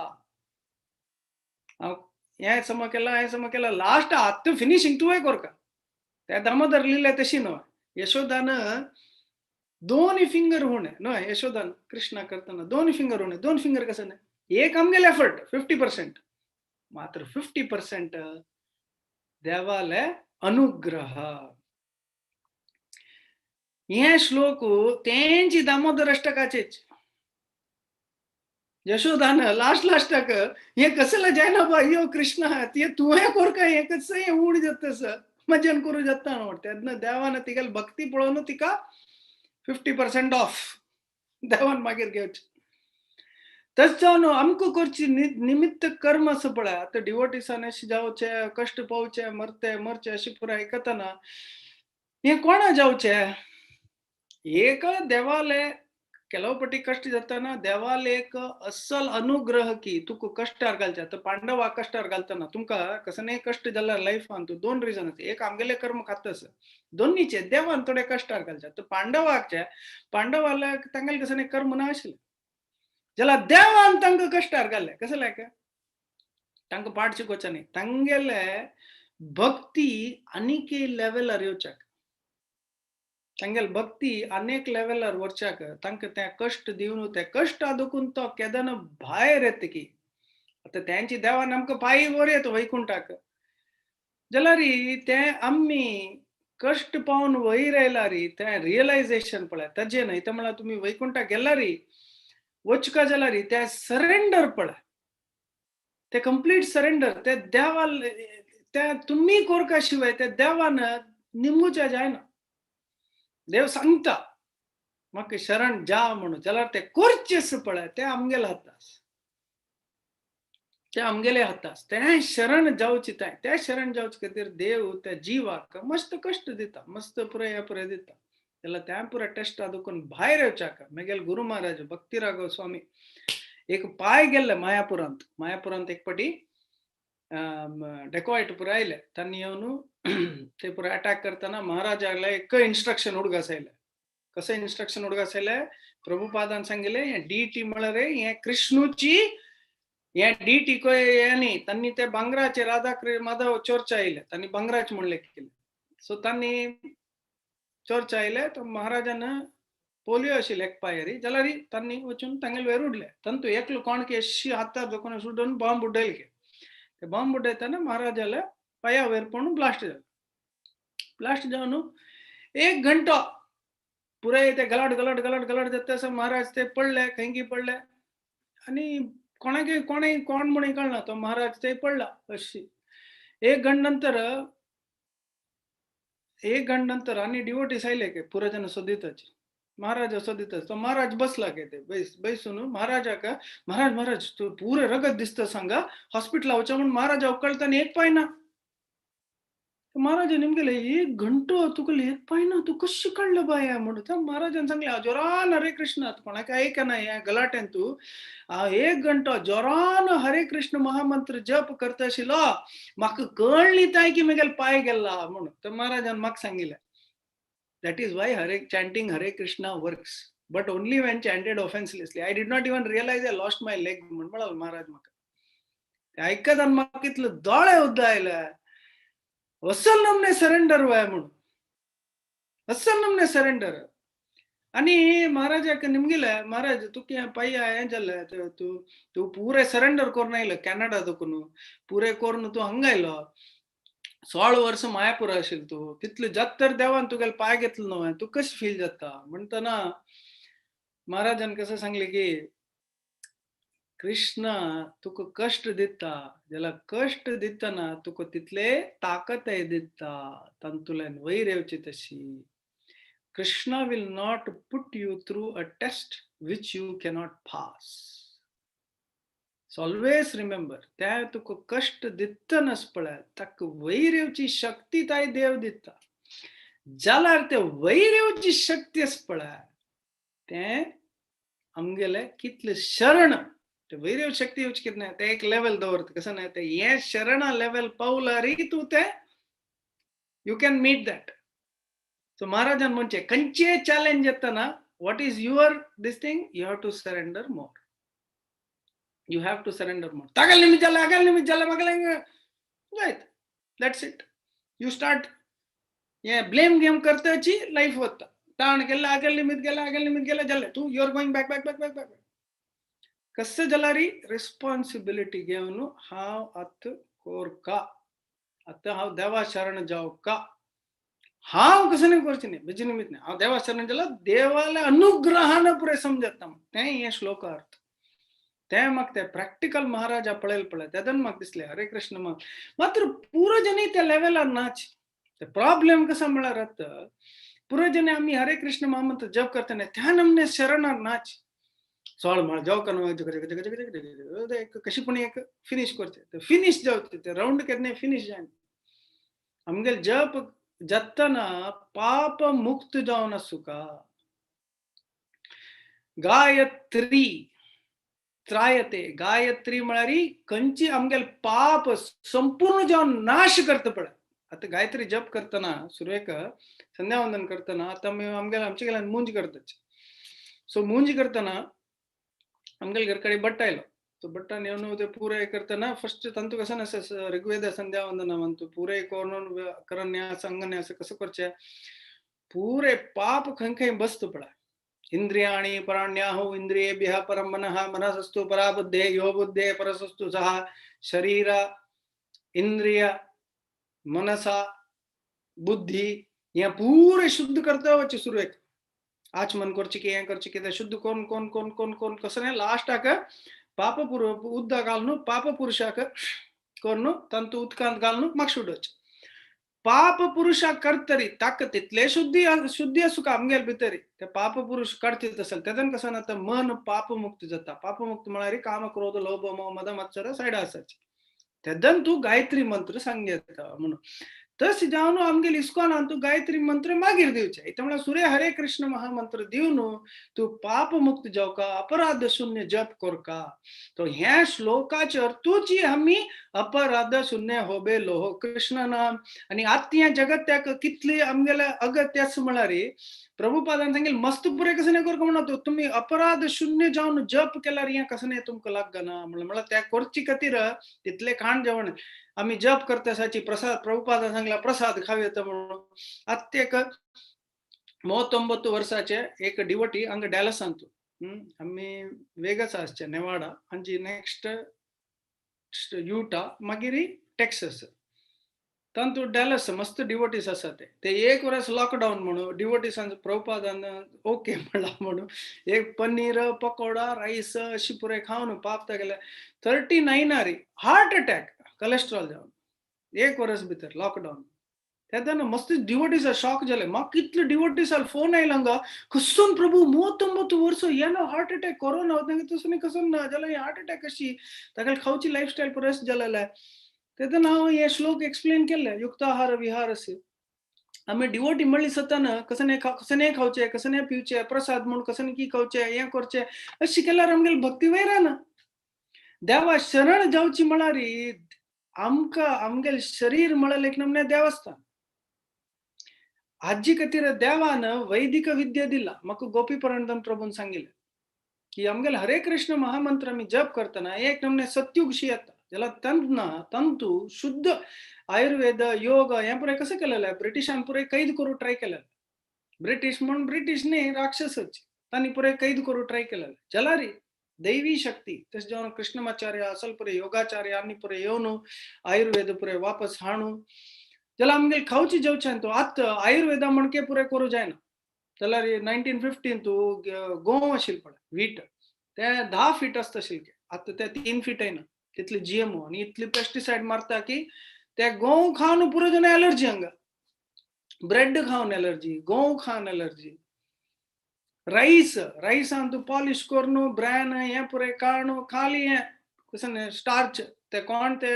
S1: हांव हें सम केला, हें सम केला, लास्ट आत्तां फिनिशींग तुवें करका. त्या दामोदर लिहिलंय तशी न्हय, यशोदान दोन फिंगर होणे न्हय, यशोदान कृष्णा करताना दोन फिंगर होणे, दोन फिंगर कसं न्हय, एक आमगेले एफर्ट 50%, मात्र 50% देवाले अनुग्रह. हे श्लोक तेंची दामोदर अष्टकाचेच. यशोदान लास्ट लास्टाक हे कसला जायना बा यो कृष्णा ते तुवें कोरका हे कसं हे उड जातस मजन करू जाता न्हू. तेन्ना देवान तिगेली भक्ती पळोवन तिका 50% ऑफ देवान मागीर घेवचें. तशें जावन आमकां करची निमित्त कर्म आसा पळय, आतां डिवोटिसान अशें जावचें, कश्ट पावचे, मरते मरचे अशें पुराय आयकतना हें कोणा जावचें, एक देवाले ಕೆಲವು कश्ट जाताना देवाल एक अस्सल अनुग्रह की तुका कश्टार घालचे. आतां पांडवा कश्टार घालतना तुमकां कसलेय कश्ट जाल्यार लायफान तूं दोन रिजन आसा, एक आमगेले कर्म खात आसा, दोन्नीचे देवान थोडे कश्टार घालचे. आतां पांडवाचे पांडवाला तांगेले कसलें कर्म ना आशिल्लें जाल्यार देवान तांकां कश्टार घाल्ले. कशें लायक तांकां पाठ शिकोवचें न्ही, तांगेले भक्ती आनीक लेवलार येवच्याक, तांगेले भक्ती अनेक लेवलार वरच्याक तांकां ते कश्ट दिवन ते कश्ट दुखून तो केदना भायर येता की आतां तेंची देवान आमकां पांय वर येता वैकुंठाक जाल्यार ते आमी कश्ट पावन वयर आयल्यार तें रियलायजेशन पळय ताजें न्हय. ते म्हळ्यार तुमी वैकुंठाक गेल्यार वचका जाल्यार ते सरेंडर पळय, ते कंप्लीट सरेंडर. ते देवा ते तुमी कोरका शिवाय ते देवान निमूच्या जायना. देव सांगता म्हाका शरण जा म्हणून जाल्यार ते कोरचेस पळय ते आमगेले हातास, ते आमगेले हातास. ते शरण जावचे ते त्या शरण जावचे खातीर देव त्या जिवाक मस्त कश्ट दिता, मस्त पुराय पुराय दिता. जाल्यार त्या पुराय टेस्टा दुखून भायर येवच्याक मागीर गुरु महाराज भक्ती राघव स्वामी एक पाय गेल्ले मायापुरांत. मायापुरांत एक पटी डेकॉयट पुराय आयले, तांणी येवन ते पुराय अटॅक करतना महाराजाला एक इन्स्ट्रक्शन उडगास आयले. कशें इन्स्ट्रक्शन उडगास आयले? प्रभुपादान सांगिल्लें हें डिटी म्हळ्यार हें कृष्णूची हें डिटी हें न्ही. तांणी ते भांगराचे राधा माधव चोरचे आयले, तांणी भांगराचे म्हणलें केलें. सो तांणी चोरचे आयले तो महाराजान पोलियो आशिल्ले एक पायरी जाल्यार तांणी वचून तांगेले वयर उडले. तांतू एकलो कोण की अशी हातार दोकोन सुडून बॉम्ब उडयले की ते बॉम्ब उडयतना महाराजाले पांया वयर पडून ब्लास्ट जालो. ब्लास्ट जावन एक घंटो पुराय ते गलाट गलाट गलाट गलाट जाता आसा महाराज ते पडले, खंयकी पडले आनी कोणाक कोणे कोण म्हणून कळना तो महाराज ते पडला अशी. एक घंट नंतर एक घंट नंतर आनी डिवोटीस आयले की पुराय सोदिताचे महाराज सोदिता. तो महाराज बसला के ते बैसून महाराजाक महाराज महाराज तूं पुरे रगत दिसता सांगा हॉस्पिटला वचो म्हूण महाराजा उकळताना एक पाय ना. महाराज निमगेले एक घंटो तुका एक पाय ना, तूं कशें काडलं बाय म्हणून. त्या महाराजान सांगलें जोरान हरे कृष्ण कोणाक आयकना ह्या गलाट्यान तूं एक घंटो जोरान हरे कृष्ण महामंत्र जप करता आशिल्लो म्हाका कळ्ळी ताय की म्हगेले पांय गेला म्हणून. तर महाराजान म्हाका सांगिल्लें that is why Hare chanting Hare Krishna works, but only when chanted offenselessly. I did not even realize I lost my leg म्हण म्हळाल महाराज म्हाका. ते आयकत आनी म्हाका इतले दोळे उद्दा आयले. असल नमने सरेंडर वय म्हणून, असल नमने सरेंडर. आनी महाराजाक निमगिले महाराज तुका पांया हें जालें तूं तूं पुरे सरेंडर करून आयलो कॅनडा दुखून पुरे करून तूं हांगा आयलो 16 वर्स मायापूर आशिल्लो तूं तितले जात तर देवान तुगेले पांय घेतलो न्हय तूं कशें फील जाता म्हणटना महाराजान कसं सांगलें की कृष्ण तुका कश्ट दिता जाल्यार कश्ट दितना तुका तितले ताकतय दिता तातूंतल्यान वयर येवची तशी. Krishna will not put you through a test which you cannot pass. So always remember त्या तुका कश्ट दितनाच पळय ताका वयर येवची शक्ती ताय देव दिता जाल्यार ते वयर येवची शक्ती आसा पळय तें आमगेलें कितलें शरण ते वयर येवची शक्ती येवची कितें ना तें एक लेवल दवरता कसं ना तें हें शरणा लेवल पावल्यार तूं तें you can meet that. So महाराजान म्हणचें खंयचेय चॅलेंज येतना what is your this thing you have to surrender more, you have to surrender more. तागेल निमित्त जालें आगेल निमित्त जालें मागेलें जायत that's it. You start हें ब्लेम गेम करताची लायफ वता ताण केल्लें आगेल निमित्त गेलें आगेल निमित्त गेलें जालें तूं you are going back back back back back. कशें जाल्यार रिस्पॉन्सिबिलिटी घेवन हांव आतां कोरका आतां हांव देवा शरण जावका हांव कसं न्ही करचें न्ही बेजी निमित्त न्ही हांव देवा शरण जाल्यार देवाल्या अनुग्रहान पुरें समजता तें हें श्लोक अर्थ. तें म्हाका तें प्रॅक्टिकल महाराजा पळयलें पळय तेदन म्हाका दिसलें हरे कृष्ण मात्र पुरो त्या लेवलार नाच. ते प्रॉब्लेम कसो म्हळ्यार आतां पुरो जनी आमी हरे कृष्ण महामंत्र जप करतना त्या नमने शरणार नाच सोळ म्हळ जाव कशी पण एक फिनीश करचे फिनीश जावचे ते रावंड केन्ना फिनीश जायना. आमगेले जप जातना पाप मुक्त जावन आसूका. गायत्री त्रायते. गायत्री म्हळ्यार खंयची आमगेले पाप संपूर्ण जावन नाश करता पळय. आतां गायत्री जप करतना सुरवेक संध्यावंदन करतना आतां आमी आमगेले आमचे गेल्यान मुंज करतात. सो मुंज करतना आमगेले घर कडेन भट्ट आयलो. तो भट्टान येवन ते पुराय करतना फर्स्ट तांतू कसो आसा ऋग्वेद संध्यावंदन पुराय करून करन्यास अंगन्यास कसो करचें, पुरे पाप खंय खंय बसता पळय. इंद्रियाणि पराण्याहु इंद्रियेभ्यः परं मनः मनसस्तु परा बुद्धे यो बुद्धे परसस्तु सः. शरीर इंद्रिय मनसा बुद्धी हें पुरें शुद्ध करता वचचें सुरवेक. आचमन करचें की हें करचें कितें शुद्ध कोन कोन कोन कोन कोन कसो लास्टाक पाप उदक घालून पाप पुरुषाक करून तांतू उदकांत घालून मातशें उडोवचें. पाप पुरुषाक करतरी ताका तितले शुद्धी शुद्धी आसूं आमगेले भितरी ते पाप पुरुष काडतीत असेल तेदन कसो ना मन पापमुक्त जाता. पापमुक्त म्हळ्यार काम क्रोध लोभ मोह मद मत्सर सायडा आसाचे. तेदन तूं गायत्री मंत्र सांगता म्हणून तशें जावन आमगेले इस्कॉनान तूं गायत्री मंत्र मागीर दिवचें. इतलें म्हळ्यार सूर्य हरे कृष्ण महामंत्र दिवन तूं पापमुक्त जावका, अपराध शून्य जप करका. तो ह्या श्लोकाचे अर्थूची आमी अपराध शून्य होबे लोह कृष्ण नाम. आनी आतां ह्या जगत्याक कितली आमगेले अगत्य आसा म्हळ्यार प्रभुपादान सांगिल्लें मस्त पुरें कसं नाही करका म्हणा तुमी अपराध शून्य जावन जप केल्यार हें कसं नाही तुमकां लागना म्हणल्यार त्या करचे खातीर तितलें खाण जेवण आमी जप करता साची प्रसाद प्रभुपादान सांगला प्रसाद खावं येता म्हणून. आतां एक 39 वर्साचे एक डिवोटी हांगा डॅलसांत आमी वेगस आसचे नेवाडा हांची नेक्स्ट युटा मागीर टेक्सस तांतू डॅलस मस्त डिवोटीस आसा ते ते एक वर्स लॉकडावन म्हणून डिवोटीसान प्रभुपादान ओके म्हणला म्हणून एक पनीर पकोडा रायस अशी पुराय खावन पाप तागेले 39 हार्ट अटॅक कलेस्ट्रॉल जावन एक वर्स भितर लॉकडावन. तेन्ना मस्त डिवोटीस शॉक जाले. म्हाका कितले डिवोटीस फोन आयलो हांगा कसून प्रभू 39 वर्स येना हार्ट अटॅक कोरोना तसो कसो ना जाल्यार हार्ट अटॅक कशी तागेले खावची लायफस्टायल पुराय जालेले. तेन्ना हांव हे श्लोक एक्सप्लेन केल्ले युक्ताहार विहारस्य. आमी डिवोटी म्हणली सताना कसं नाही खावचें कसं नाही पिवचें प्रसाद म्हूण कसं की खावचें हें करचें अशें केल्यार आमगेले भक्ती वयर ना. देवा शरण जावची म्हळ्यार आमकां आमगेले शरीर म्हळ्यार एक नमने देवस्थान. आजी खातीर देवान वैदिक विद्या दिला. म्हाका गोपी परंदम प्रभून सांगिल्लें की आमगेले हरे कृष्ण महामंत्र आमी जप करतना एक नमने सत्युगशी येता जाल्यार तंतना तंतू शुद्ध आयुर्वेद योग हें पुराय कसं केलेलें ब्रिटिशान पुराय कैद करूं ट्राय केलेलें. ब्रिटीश म्हूण ब्रिटीश न्ही राक्षसच तांणी पुराय कैद करूं ट्राय केलेलें. जाल्यार दैवी शक्ती तशें जावन कृष्णमाचार्य असल पुराय योगाचार्य आनी पुराय येवन आयुर्वेद पुराय वापस हाणू जाल्यार आमगेले खावची जेवचें तो आतां आयुर्वेदा म्हणके पुराय करूं जायना. जाल्यार 1915 तूं गोंव आशिल्लें पळय वीट ते 10 फीट आसता आशिल्लें आतां ते 3 फीट येना तितले जीएमओ आनी इतली पेस्टिसायड मारता की ते गोंव खावन पुरो जावन एलर्जी हांगा ब्रेड खावन एलर्जी गोंव खावन एलर्जी रायस रायसान तूं पॉलिश करून ब्रॅन हें पुराय काडून खाली हें कशें स्टार्च ते कोण ते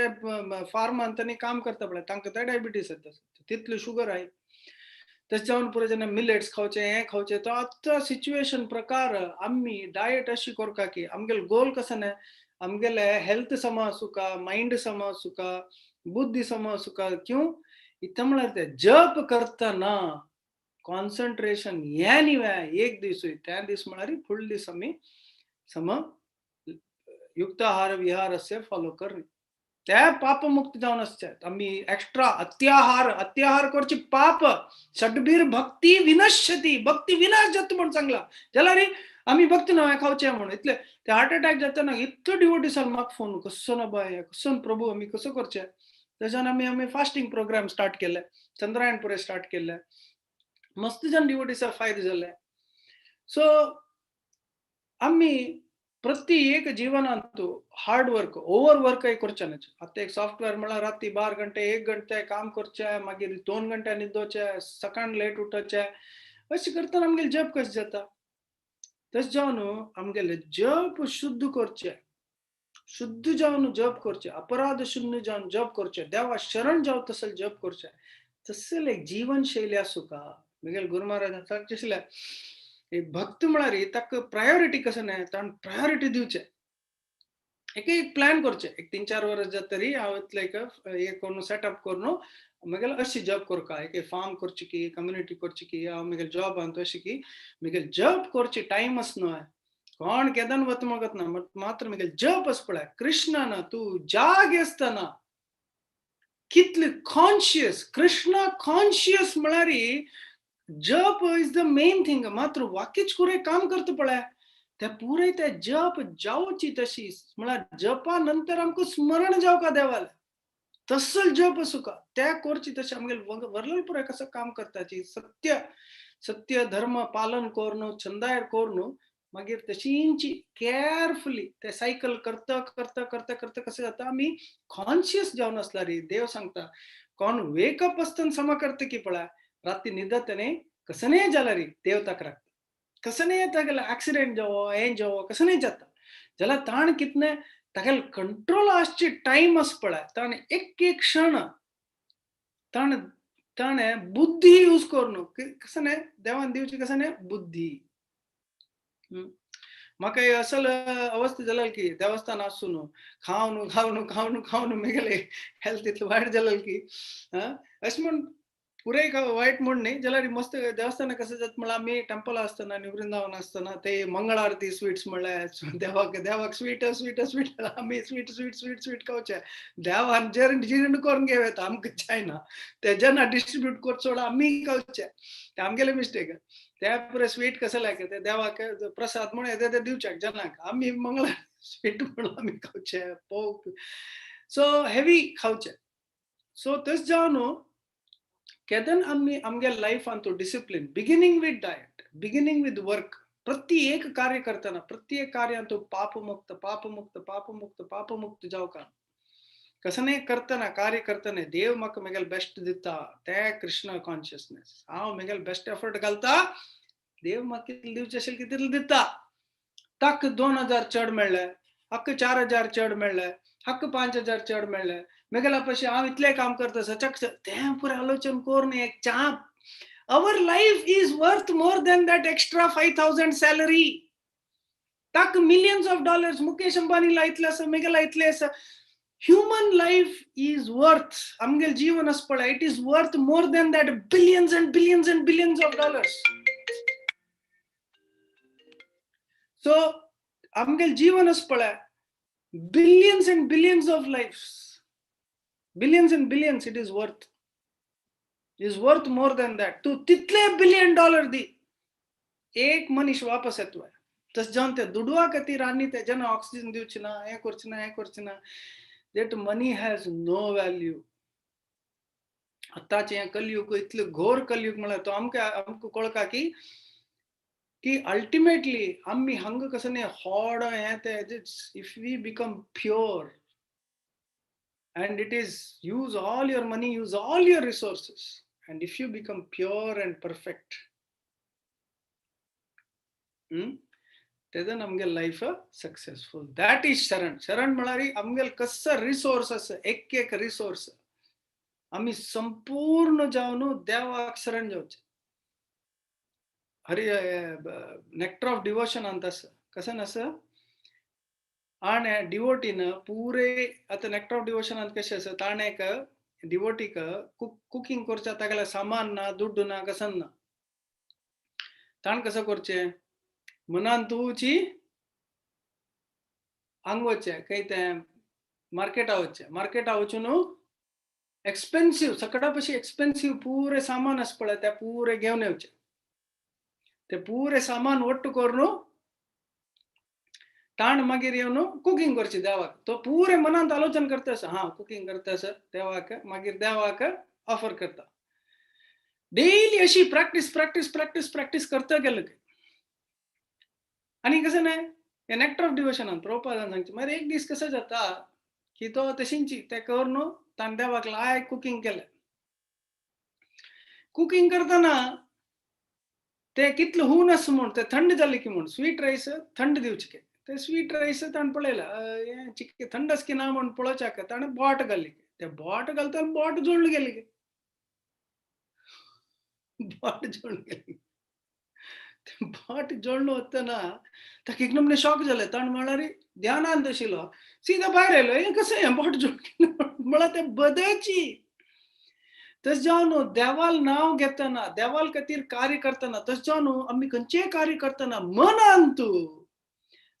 S1: फार्मान तांणी काम करता पळय तांकां ते डायबिटीस येता तितली शुगर आय. तशें जावन पुरो जेन्ना मिलेट्स खावचें हें खावचें तो आतां सिच्युएशन प्रकार आमी डायट अशी करता की आमगेले गोल कसं न्ही आमगेले हेल्थ सम आसूं मायंड सम आसूं बुद्धी सम आसूं क्यों इतलें म्हळ्यार ते जप करतना कॉन्सन्ट्रेशन हें न्ही एक दीस त्या दीस म्हळ्यार फुडले दीस आमी सम युक्ताहार विहारस्य फॉलो करणी त्या पापमुक्त जावन आसचे. आमी एक्स्ट्रा अत्याहार अत्याहार करची पाप षडबीर भक्ती विनश्यती भक्ती विनाश जाता म्हूण सांगला. जाल्यार आमी भक्ती नवें खावचें म्हणून इतले ते हार्ट अटॅक जातना इतलो डिवोटीसान म्हाका फोन कसो ना बाय कसो प्रभू आमी कसो करचें. तेज्यान आमी आमी फास्टींग प्रोग्राम स्टार्ट केले चंद्रायण पुराय स्टार्ट केल्ले मस्त जन डिवोटीसा फायदे जाले. सो आमी प्रति एक जीवनांतु हार्ड वर्क ओवर वर्क करचें न्हय. आतां एक सॉफ्टवेअर म्हळ्यार राती 12 घंटे 1 घंटे काम करचें मागीर 2 घंटे न्हिदोचें सकाळ लेट उठोवचें अशें करतना आमगेलें जप कशें जाता. तशें जावन आमगेलें जप शुद्ध करचें शुद्ध जावन जप करचें अपराध शून्य जावन जप करचें देवा शरण जाव तसले जप करचें तसले एक जीवन शैली आसूं का. म्हगेले गुरू महाराज सांगचें आशिल्लें भक्त म्हळ्यार ताका प्रायोरिटी कसो न्हय, ताण प्रायोरिटी दिवचें. एक एक प्लॅन करचें, एक 3-4 वर्स जाता तरी हांव इतलें एक हें करून सेटअप करून म्हगेलें अशी जॉब करका, एक फार्म करची की कम्युनिटी करची की हांव म्हगेलें जॉब आहा अशी की म्हगेलें जॉब करची टायम आस न्हय, कोण केदन वता मगत ना, मात्र म्हगेलें जॉब आसा पळय. कृष्णान तूं जाग आसतना कितले कॉन्शियस, कृष्णा कॉन्शियस म्हळ्यार जप is the main thing. मात्र वाकीच कुरे काम करता पळय ते पुरे ते जप जावची तशी म्हळ्यार जपा नंतर आमकां स्मरण जावका देवाले तसल जप आसूका त्या करची तशी आमगेले वरलल पुराय कसो काम करताची सत्य सत्य धर्म पालन करून छंदायर करून मागीर तशींची केअरफुली ते सायकल करता करता करता करता कशें जाता आमी कॉन्शियस जावन आसला रे. देव सांगता कोण वेकअप आसतना समा करता की पळय राती न्हिदत न्ही कसनेय जाला रे देव ताका राखता, कसनेय तागेले एक्सिडेंट जावो हें जावो कसनेय जाता जाल्यार ताण कितने तागेले कंट्रोल आसचे टायम आसा पळय, ताणें एक एक क्षण ताणें ताणें बुद्धी यूज करून कसं न्हय देवान दिवची कसं न्हय बुद्धी. म्हाका असल अवस्था जालेली की देवस्थान आसून खावन खावन खावन खावन म्हगेले हेल्थ इतलें वायट जालेलें की अशें म्हूण पुराय वायट म्हूण न्ही जाल्यार मस्त देवस्थाना कशें जाता म्हळ्यार आमी टेंपल आसतना आनी वृंदावन आसतना ते मंगळ आरती स्विट्स म्हळ्यार देवाक देवाक स्वीट स्वीट स्वीट आमी स्वीट स्वीट स्वीट स्वीट खावचे, देवान जीर्ण जीर्ण करून घेवं येता आमकां जायना, ते जेन्ना डिस्ट्रिब्यूट करचो आमी खावचे ते आमगेले मिस्टेक. त्या पुराय स्वीट कसं लायक ते देवाक प्रसाद म्हूण येता ते दिवच्याक जनाक, आमी मंगळ स्वीट म्हणून आमी खावचे पोक सो हेवी खावचे. सो तशें जावन न्हू केदन आमी आमगे लायफान तो discipline beginning with diet beginning with work प्रति एक कार्य करतना प्रत्येक कार्यान तो पापमुक्त पापमुक्त पापमुक्त पापमुक्त जावका कसने करतना कार्य करतना देव म्हाका म्हगेले बेस्ट दिता ते कृष्ण कॉन्शियसनेस, हांव म्हगेले बेस्ट एफर्ट घालता देव म्हाका कितले दिवचे आशिल्ले तितले दिता. ताका 2000 चड मेळ्ळे, हाका 4000 चड मेळ्ळे, हाका 5000 चड मेळ्ळे, मेगेल्या पशी हांव इतलें काम करता सचक तें पुराय आलोचन करून एक चाप. Our life is worth more than that extra 5000 salary. ताका मिलियन्स ऑफ डॉलर्स मुकेश अंबानीला इतले आसा मेगेला इतले आसा. ह्युमन लायफ is worth आमगेलें जीवन आसा पळय it is worth more than that billions and billions and billions of dollars. So आमगेलें जीवन आसा पळय billions and billions of lives, billions and billions it is worth, is worth more than that. तूं तितले बिलियन डॉलर दी एक मनीस वापस येतलो. तशें जावन ते दुडवा खातीर आनी ते जेन्ना ऑक्सिजन दिवची ना हें करचें ना हें करचें ना, that money has no value. आतांचें हें कलयुग इतलें घोर कलयुग म्हळ्यार तो आमकां आमकां कळका की की अल्टिमेटली आमी हांगा कसं न्ही होड हें तें if we become pure and it is use all your money, use all your resources, and if you become pure and perfect तेन्ना आमगे लायफ सक्सेसफूल. That is शरण. शरण म्हळ्यार आमगेले कसो रिसोर्स आसा एक एक रिसोर्स आमी संपूर्ण जावन देवाक शरण जावचें. हरी नेक्टर ऑफ डिवोशन अंत आसा कशें आसा आनी डिवोटीन पुरे आतां नेक्टर ऑफ डिवोशनांत कशें आसा ताणें एक डिवोटीक कुकींग करच्या तागेलें सामान ना दुड्डू ना कसन ना, ताणें कसो करचें मनान तुची हांग वचचें खंय तें मार्केटा वचचें, मार्केटा वचून एक्सपेन्सीव सगळ्या पशी एक्सपेन्सीव पुरे सामान आसा पळय तें पुरे घेवन येवचें, ते पुरे सामान ಒಟ್ಟು करून ताण मागीर येवन कुकींग करची देवाक. तो पुरे मनांत आलोचन करता आसा हा कुकींग करता आसा देवाक, मागीर देवाक ऑफर करता. डेली अशी प्रॅक्टीस प्रॅक्टीस प्रॅक्टीस प्रॅक्टीस करता गेलो. आनी कशें न्हय हें नेक्टर ऑफ डिवोशनान प्रभुपादान सांगचें. मागीर एक दीस कशें जाता की तो तशींची तें करून ताणें देवाक लायक कुकींग केलें. कुकींग करतना ते कितलें हून आसा म्हूण ते थंड जालें की म्हूण स्वीट रायस थंड दिवचें, ते स्वीट रायस ताणें पळयलां हें चिके थंड आसा की ना म्हूण पळोवच्याक ताणें बोट घाली, ते बोट घालतना बोट जोडून गेली, बोट जोडून गेली. बोट जोडून वतना ताका एक नमने शॉक जालें. ताणें म्हळ्यार ध्यानांत आशिल्लो, सीधा भायर आयलो, हें कशें हें बोट जोडलें म्हळ्यार तें बदची. तशें जावन देवाल नांव घेतना, देवाल खातीर कार्य करतना, तशें जावन आमी खंयचेय कार्य करतना मनान तूं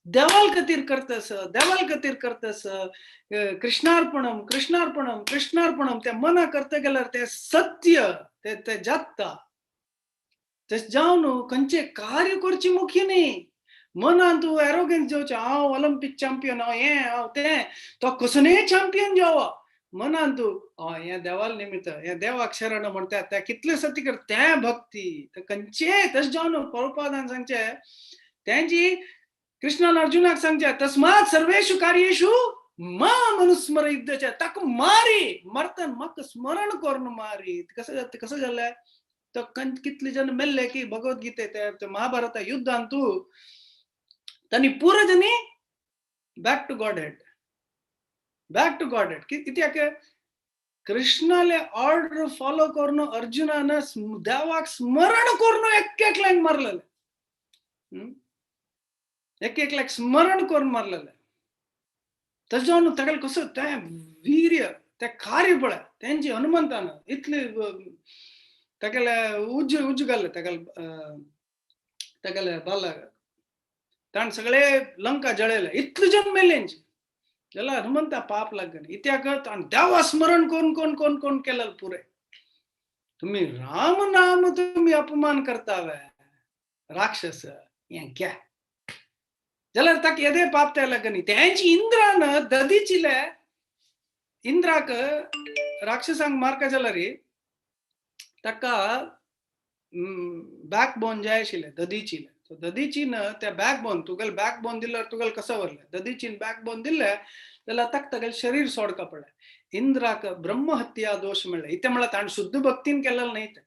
S1: देवाल खातीर करतस, देवाल खातीर करतस, कृष्णार्पणम कृष्णार्पणम कृष्णार्पणम त्या मना करता गेल्यार तें सत्य ते ते जाता. तशें जावन खंयचें कार्य करचें मुख्य न्ही. मनान तूं एरोगन्स जावचें, हांव ऑलिम्पीक चॅम्पियन, हांव हें हांव तें, तो कसोनय चॅम्पियन जावो. मनान तूं हें देवाल निमित्त, हें देवाक शरण म्हणटा, त्या कितलें सत्य कर तें भक्ती. खंयचें तशें जावन प्रभुपादान सांगचें तेंची कृष्णान अर्जुनाक सांगचें तस्मात् सर्वेषु कार्येषु माम अनुस्मर युद्धाच्या, ताका मारी मरतान म्हाका स्मरण करून मारी. कसं कसं जालें तो कितले जण मेल्ले की भगवद्गीते ते महाभारता युद्धान तूं तांणी पुरो जाणी back to Godhead, back to Godhead. कित्याक कृष्णाले ऑर्डर फॉलो करून अर्जुनान देवाक स्मरण करून एक एकल्याक मारलेले, एक एकल्याक स्मरण करून मारलेले. तशें जावन ताका कसो तें वीर्य तें कार्य पळय तेंची हनुमंतान इतले तागेले उज्ज उज्ज घाले तागेले तागेले बाला ताणें सगळे लंका जळयले, इतले जन मेले जाल्यार हनुमंता पाप लागना. इत्याक ताणें देवा स्मरण करून कोण कोण कोण केलें पुरें. तुमी राम नाम तुमी अपमान करतावे राक्षस हें घ्या जाल्यार ताका येदे पाप ते लागनी. तेंची इंद्रान ददीचिले इंद्राक राक्षसांक मारका जाल्यार ताका बॅक बोन जाय आशिल्लें ददीचिले. ददीचीन त्या बॅक बोन तुगेले बॅक बोन दिल्यार तुगेले कसो व्हरलें, ददीचीन बॅक बोन दिल्लें जाल्यार ताका तागेलें शरीर सोडका पडलें. इंद्राक ब्रह्महत्या दोश मेळ्ळें. इतें म्हळ्यार ताणें शुद्ध भक्तीन केलेलें न्ही, तें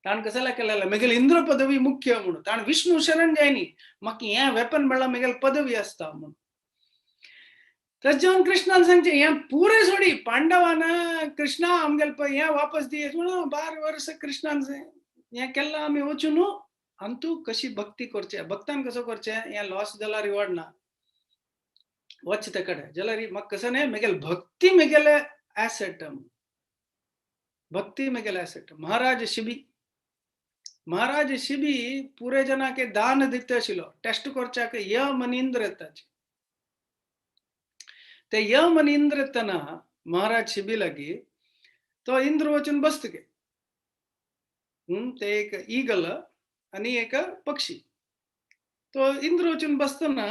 S1: ताणें कसलें केलेलें म्हगेली इंद्र पदवी मुख्य म्हणून. ताणें विष्णु शरण जायनी, म्हाका हें वेपन मेळ्ळां म्हगेली पदवी आसता म्हणून. तशें जावन कृष्णान सांगचें हें पुरें सोडी पांडवान कृष्णा आमगेले पळय हें वापस दी म्हणून 12 वर्सां कृष्णान हें केल्लां आमी वचून न्हू. आनी तूं कशी भक्ती करचें, भक्तान कसो करचें, हें लॉस जाल्यार रिवॉर्ड ना, वच ते कडेन जाल्यार म्हाका कसो न्ही म्हगेली भक्ती म्हगेले एसेट, भक्ती म्हगेले एसेट. महाराज शिबी, महाराज शिबी पुरे जनाके दान दिता आशिल्लो, टेस्ट करच्याक यम आनी इंद्र येताचे. ते यम आनी इंद्र येतना महाराज शिबी लागीं तो इंद्र वचून बसता गे, ते एक ईगल आनी एक पक्षी. तो इंद्र वचून बसतना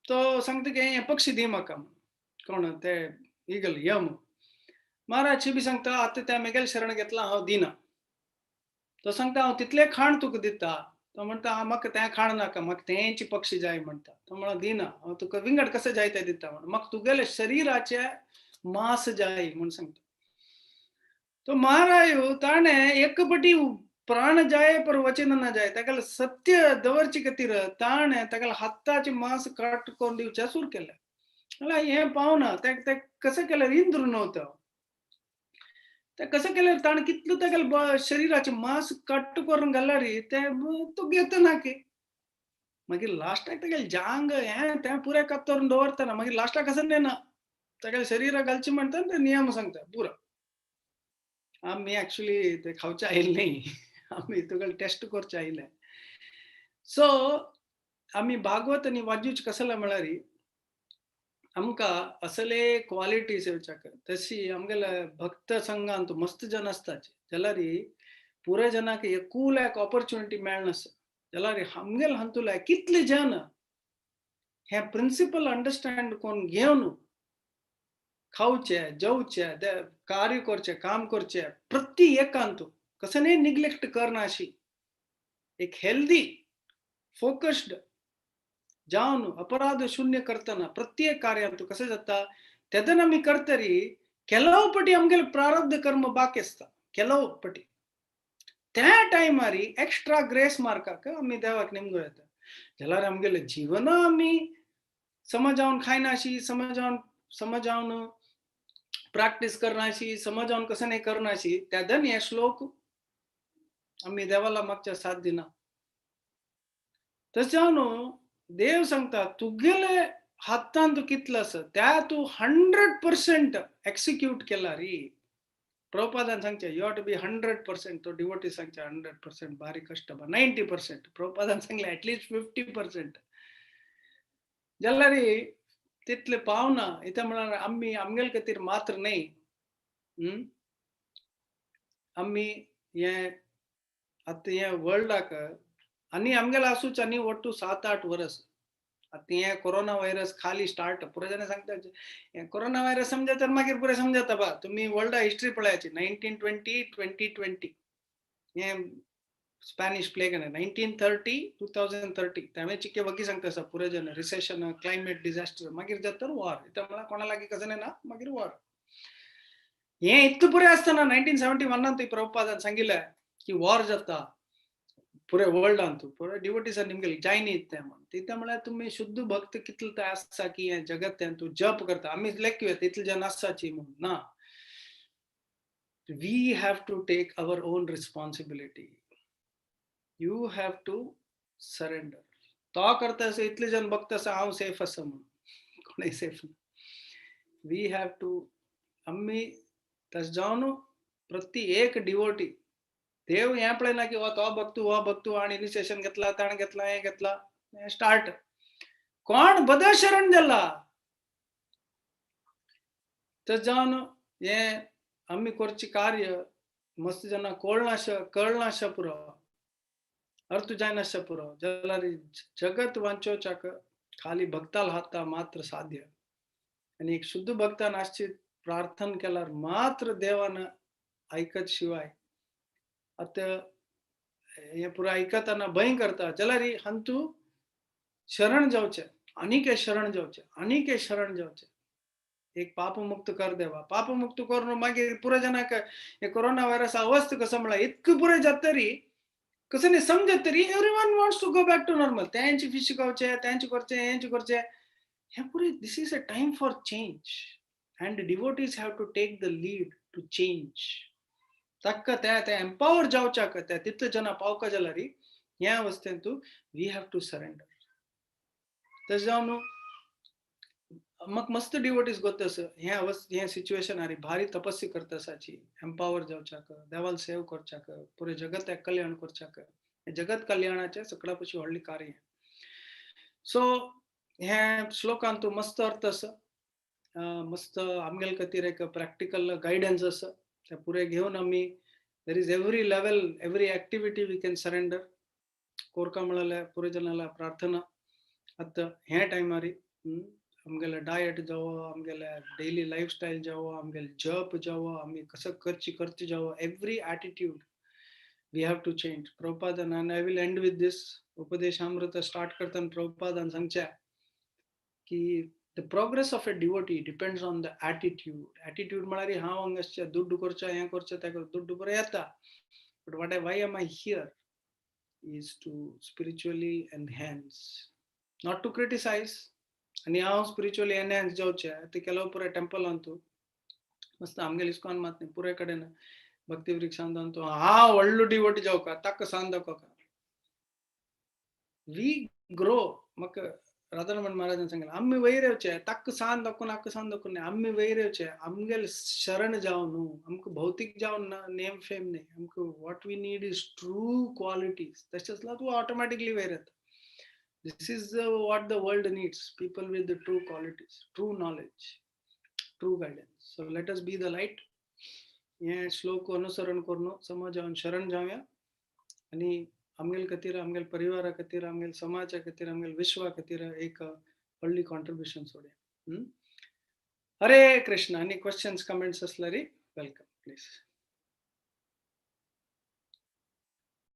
S1: तो सांगता की हें पक्षी दी म्हाका, कोण ते ईगल यम. महाराज शिबी सांगता आतां तें म्हगेलें शरण घेतलां हांव दिना. तो सांगता हांव तितलें खाण तुका दिता. तो म्हणटा म्हाका तें खाण नाका, म्हाका तेंची पक्षी जाय म्हणटा. तो म्हणा दिना, हांव तुका विंगड कशें जाय तें दिता म्हण, म्हाका तुगेलें शरिराचें मांस जाय म्हूण सांगता. तो महाराज ताणें एक पटी प्राण जाय पर वचन ना जाय, ताका सत्य दवरचे खातीर ताणें ताका हाताचें मांस कट करून दिवचें सुरू केलें. म्हणल्यार हें पावना तें कशें केल्यार इंद्र न्हू तो, तें कशें केल्यार ताणें कितलें तागेलें शरिराचें मांस कट करून घाल्यार तें तूं घेतना ना की. मागीर लास्टाक तागेलें जांग हें तें पुरें कातरून दवरतना मागीर लास्टाक कशें नेना तागेलें शरिराक घालचें म्हणटा ते नियम सांगता पुरो. आमी एक्चुली ते खावचें आयिल्लें न्ही, आमी तुगेले टेस्ट करचें आयिल्लें. सो आमी भागवत आनी वाजूच कसले म्हळ्यार आमकां असले क्वालिटीज येवच्याक तशी आमगेले भक्त संघांत मस्त जन आसताचे जाल्यार पुरे जनाक एकूल एक ऑपॉर्च्युनिटी मेळनासता. जाल्यार आमगेले हातूंतले कितले जन हे प्रिंसिपल अंडरस्टँड करून घेवन खावचे जेवचे कार्य करचे काम करचे प्रति एकांत कसं निग्लेक्ट करना अशी एक हेल्दी फोकस्ड जावन अपराध शून्य करतना प्रत्येक कार्यांत कसं जाता तेदन आमी करतरी ಕೆಲವು पटी आमगेले प्रारब्ध कर्म बाकी आसता ಕೆಲವು पटी त्या टायमारी एक्स्ट्रा ग्रेस मार्काक आमी देवाक निमगो येता. जाल्यार आमगेले जीवन आमी समजावन खायनाशी समजावन समजावन प्रॅक्टीस करनाशी समजावन कसं नाही करनाशी तेदन हे श्लोक आमी देवाला मागच्या साथ दिना. तशें जावन न्हू देव सांगता तुगेले हातान तूं कितलो आसा त्या तूं 100% एक्सिक्यूट केला री. प्रभुपादान सांगचें you have to be 100%. तो डिवोटी सांगचे 100% बारीक कश्ट 90%. प्रभुपादान सांगलें एटलिस्ट 50%. जाल्यार तितले पावना. इतलें म्हळ्यार आमी आमगेले खातीर मात्र न्हय, आमी हें आतां हें वर्ल्डाक आनी आमगेले आसूच आनी ಒಟ್ಟು 7-8 वर्स. आतां हें कोरोना व्हायरस खाली स्टार्ट पुरो जाणां सांगता हें कोरोना व्हायरस समजता मागीर पुरें समजता बा. तुमी वर्ल्डा हिस्ट्री पळयाची 1920 2020 हें स्पॅनिश प्लेग 1930 2030 तांवें चिके वगी सांगता आसा पुरे जण रिसेशन क्लायमेट डिझास्टर मागीर जाता वॉर. इतलें म्हळ्यार कोणा लागीं कसलें ना मागीर वॉर. हें इतलें पुरें आसतना 1971 ती प्रभुपादान सांगिल्लें की वॉर जाता पुरे वर्ल्डांत पुरे डिवोटीसान निमगेले जायनी तें म्हण. तितलें म्हळ्यार तुमी शुद्ध भक्त कितले ते आसा की हें जगत तें तूं जप करता. आमी लेखूया तितले जण आसाची म्हूण ना. We have to take our own responsibility. You have to surrender. तो करता आसा इतले जण भक्त आसा हांव सेफ आसा म्हणून कोणूय सेफ ना. We have to आमी तशें जावन प्रति एक डिवोटी देव हें पळयना की हो तो भक्तू हो भक्तू आनी इनिशिएशन घेतला ताणें घेतला हें घेतला हें स्टार्ट. कोण बदल शरण जाला तशें जावन हें आमी करचें कार्य मस्त जाणां कोळनाशा कळनाशा पुरो अर्थ जायनाशा पुरो जाल्यार जगत वांचोवच्याक खाली भक्ताल हाता मात्र साध्य. आनी एक शुद्ध भक्तान आसची प्रार्थना केल्यार मात्र देवान आयकत शिवाय आतां हें पुरो आयकतना भंय करता जाल्यार हांतू शरण जावचें आनीक एक शरण जावचें आनीक एक शरण जावचें. एक पापमुक्त कर देवा. पापमुक्त करून मागीर पुरो जाणांक हे कोरोना व्हायरस अवस्था कसो म्हळ्यार इतकें पुरो जाता तरी कसं न्ही समजत तरी everyone wants to go back to normal. तेंचे फिश खावचें तेंचे करचें हेंचे करचें हें पुरें. This is a time for change and devotees have to take the lead to change. ताका ते ते एम्पावर जावच्याक ते तितले जाणां पावका जाल्यार ह्या अवस्थेंत we have to surrender. तशें जावन म्हाका मस्त डिवोटीज गोत आसा हें अवस्थ हें सिच्युएशन आरी भारी तपस्या करता आसाची एम्पावर जावच्याक देवाल सेव करच्याक पुरें जगताक कल्याण करच्याक. जगत कल्याणाचें सगळ्या पशी व्हडलें कार्य. सो हें श्लोकांत मस्त अर्थ आसा, मस्त आमगेले खातीर एक प्रॅक्टिकल गायडन्स आसा. तें पुरें घेवन आमी there is every level every activity we can surrender. कोरका म्हळ्यार पुरे जनाला प्रार्थना. आतां हें टायमार आमगेले डायट जावो आमगेले डेली लायफ स्टायल जावो आमगेले जप जावो आमी कसो करची करची जावो every attitude we have to change. प्रभुपादान and I will end with this. Upadeshamrita start करतना प्रभुपादान सांगचें की the progress of a devotee depends on the attitude. Attitude म्हळ्यार हांव हांगा आसचें दुड्डू करचें हें करचें तें करचें दुड्डू बरें येता but what I why am I here is to spiritually enhance, not to criticize. आनी हांव स्पिरिच्युअली एनहॅन्स जावचें ते केलो पुराय टेम्पलांत मस्त आमगेले इस्कॉन मात न्ही पुराय कडेन भक्ती वृक्षांत हांव व्हडलो डिवोटी जावका ताका सान दाखोवका. We grow. म्हाका राधारमण महाराजान सांगलें आमी वयर येवचे ताका सान दाखोवन हाका सान दाखोवन न्ही आमी वयर येवचे आमगेले शरण जावं न्हू आमकां भौतीक जावन ना नेम फेम न्ही आमकां what we need is true qualities. तशें आसल्यार तूं ऑटोमॅटिकली वयर येता. This is what the world needs, people with the true qualities, true knowledge, true guidance. So let us be the light. हें श्लोक अनुसरण करून समाजान शरण जावया आनी आमगेले खातीर आमगेले परिवारा खातीर आमगेले समाजा खातीर आमगेले विश्वा खातीर एक व्हडली कॉन्ट्रिब्युशन सोडया. हरे कृष्ण. आनी क्वेश्चन्स कमेंट्स आसल्यार welcome please.